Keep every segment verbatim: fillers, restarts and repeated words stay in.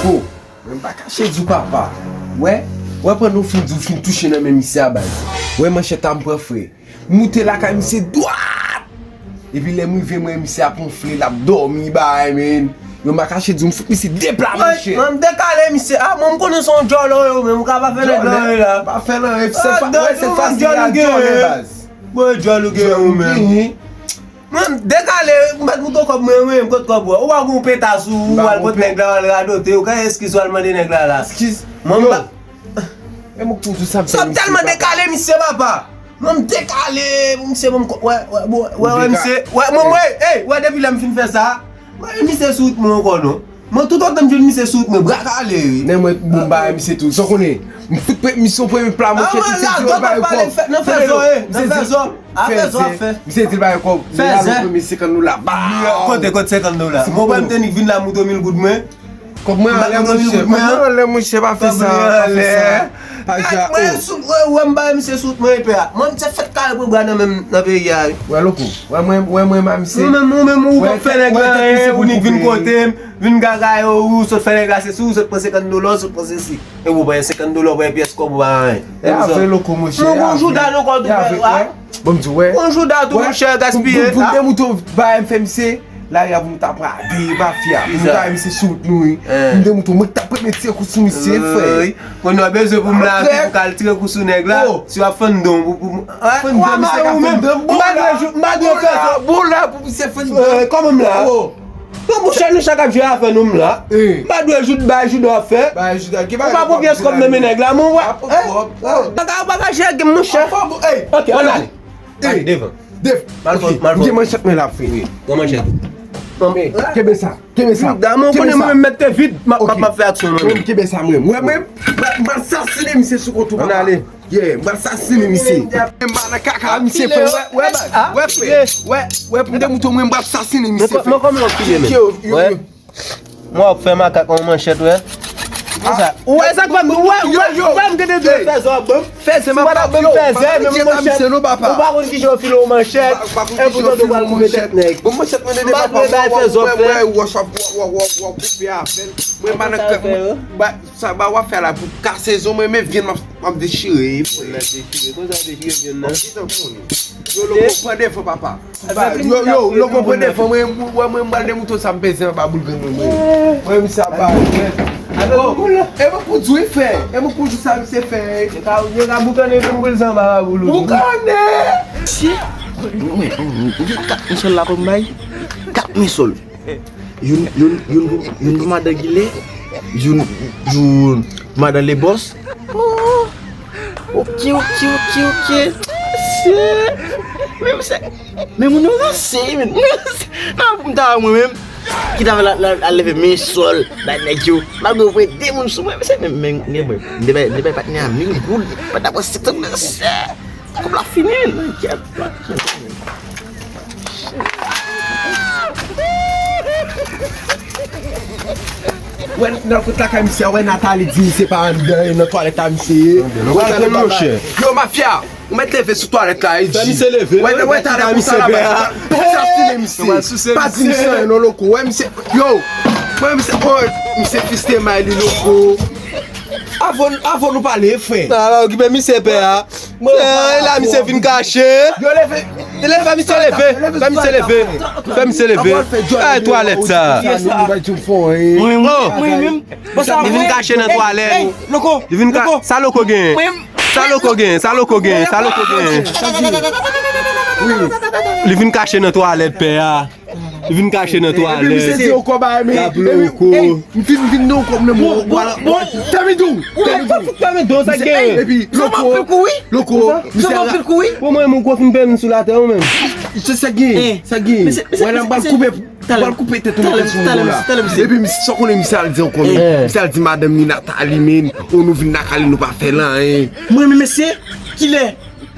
Oh, mwen pa kache di w papa. Wè, wè pandan w fin di w fin touche nan men misye a baz. Wè manchèt a m pran frè. M moute lakay misye dwat. Epi lè m rive m wè misye ap wonfle, l ap dòmi bagay men. Yo m pa kache di w m fout misye de pla manchèt. Mwen m dekale misye. Ah, mwen m konnen se yon djòlè ou ye menm, ou ka pa fè nèg la anyen la. Pa fè l anyen, se fa, wè se fasil a djòlè baz. Bon, djòl ou gen ou menm. Mwen, dekale, m pa t moute kòb mwen, mwen, kot kòb ou a? Ou pa gon peta sou ou, ou al kot nèg la, ou al radote, ou ka eskiz ou al mande nèg la la. Eskiz? Mwen, m pa. E mwen pou di sa, m tèlman dekale, misye papa. Mwen, m dekale, misye, mwen, m ko-, wè, wè, wè, wè, misye, wè, mwen, mwen, ey, wè, depi lè m fin fè sa, mwen, misye sou wout mwen ankò, non. Mwen, toutotan m jwenn misye sou wout mwen, bra kale, wi. Nen mwen, bon, m ba misye tou. Sa w konnen, m fout misye yon premye pla, monchè, misye di l bay kòb. Nan fè zò, e, nan fè zò. Afè zò ap fè. Misye di l bay kòb. Fè zè. Premye senkant dola. Kote, kote senkant dola? Mwen, mwen, m te nik vin la, m moute mil goud mwen. Kòb mwen anlè, monchè. Kòb mwen anlè, monchè, pa fè sa, pa fè sa. Pa fè sa. Mwen, sou, wè, wè, m ba misye sou wout mwen, epè a. Mwen, m te fèt kare pran bra nan men m nan peyi a, wi. Wè, loko. Wè, mwen, wè, mwen, ba misye. Ou menm, ou menm, ou pa fè nèg la anyen, ou nik vin kote m. Vin gaga yo, ou sot fè nèg la sesi, ou sot pran senkant dola, ou sot pran sesi. E ou pran senkant dola, ou pran pyès kòb, ou pa anyen. E avè loko, monchè. Mwen gon jouda nan kò tou, frè. Bon, m di w, wè. Gon jouda tou, monchè, gaspiye. Pou, pou, pou, pou de mouton bay m fè misye, lari a pou m ta prale, pa fè a. Pou m ta misye sou wout nou, wi. M de mouton, mwen k ta premye tire kou sou misye, frè. Wi. Kounye a bezwen pou m lave, pou k al tire kou sou nèg la. Si w ap fann don, pou, pou, fann don, misye ka fann don. M pa dwe jou, m pa dwe fè sa. Bon la, pou misye fann don. Kòman m la? Non, monchè, nou chak ap jwe afè nou, m la. M pa dwe jout bay jouda w ap fè. Ou pa pran pyès kòb nan men nèg la, men w pa. Ou pa ka, ou pa ka jere game, monchè. Ok, ann ale. Devan. Devan. M gen manchèt mwen la, frè. Pran manchèt. Kenbe sa, kenbe sa. Dam, ou konnen mwen menm mèt te vit, m ap, m ap fè aksyon mwen menm. Kenbe sa mwen. Mwen, mwen, m ap sasinen misye sou kont ou, papa. Ann ale. Yeah, m pral sasinen misye. M pa nan kaka misye fè. Wè, wè, baz. Wè, frè. Wè, wè, pou m de mouton mwen, m pral sasinen misye, frè. Men kòman w ap file, men? Wè. Mwen ap fè makak an manchèt, wè. Kisa? Ou wè sa k fè m, ou wè, ou wè, ou wè m gen de dwe fè zò ban m. Fè zè, m ap ban m fè zè, men manchèt. Ou pa konn kijan yo file yon manchèt. Epoutan ou pral koupe tèt nèg. Bon, manchèt mwen de papa, wè, wè, wè, wè, wè, koupe avè l. Mwen pa nan kaka. Sa ba w ap fè la pou kase zo mwen, men vyann m ap, m ap dechire, frè. L ap dechire. Konsa w dechire vyann nan? Yo, loko, pran devan, papa. Yo, yo, loko, pran devan, mwen, mwen, mwen, m pral de mouton sa m peze anba boul grenn mwen, mwen. Mwen, misye ap ba mwen. E mwen pou di w, frè. E mwen pou di w sa misye fè. Yo ka, yo ka boukannen vin boul sa anba boul ou. Boukannen! Mesye, mwen, mwen, mwen, mwen, kat men sòl la pou m bay. Kat men sòl. Youn, youn, youn pou, youn pou madan Gile, youn, youn pou madan Lebòs. Oh, ok, ok, ok, ok. Mesye, men misye, men moun yo ranse, men. Nan pou m ta wè mwen menm, ki ta la, la, la leve men sòl, bay nèg yo. Malgre yo voye de moun sou mwen, mesye, men, men, men, mwen, m te bay, m te bay patnè a mil goud, patnè a pran senk san goud, mesye. Kòb la fini, nan kèt. Wè, nan kote lakay misye, wè Nathalie di misye pa anndan, e nan twalèt a misye ye. Wè, monchè. Yo, mafya, ou mèt leve sou twalèt la, e di. Fè misye leve, wè, wè, talè pou sa la, misye pè a. Sasinen misye. Pa di misye anyen non, loko. Wè, misye, yo, wè, misye, oh, misye fiste may li, loko. Avan, avan nou pale, frè. Ala, okipe misye pè a. Fè la, misye vin kache. Yo leve. Leve, fè misye leve. Fè misye leve. Fè misye leve. Ay, twalèt sa. Mwen, mwen, mwen menm. Li vin kache nan twalèt. Loko, loko. Sa loko gen? Sa loko gen? Sa loko gen? Sa loko gen? Li vin kache nan twalèt, pè a. Li vin kache nan twalèt. Epi misye di yon kòb a men. L ap loko. M fin, m fin nan yon kòb nan men. Bon, bon, bon. Tèmidou. Tèmidou. Tèmidou, sa k genyen? Epi loko. Loko. Misye la. Bon, mwen, mwen, gwo fin pè m sou latè, ou menm. Se sa k genyen. Sa k genyen. Wè la, m pral koupe, m pral koupe tèt ou, mete sou mwen la. Epi misye, sa w konnen misye al di ankò, men. Misye al di madanm li Nathalie, men. Ou nou vin lakay li, nou pa fè l anyen. Mwen, men mesye, kilè?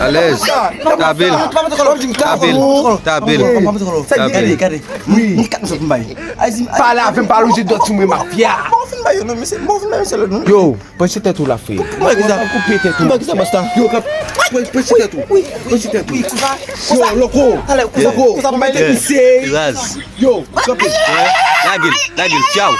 Alèz. Tabil. Tabil. Tabil. Tabil. Pale avè m, pa lonje dwèt sou mwen, mafya. Yo, panche tèt ou la, frè. Yo, koupe tèt ou. Yo, kap- panche tèt ou. Panche tèt ou. Yo, loko. Loko. Yo, kanpe. Lage l, lage l, fyaw.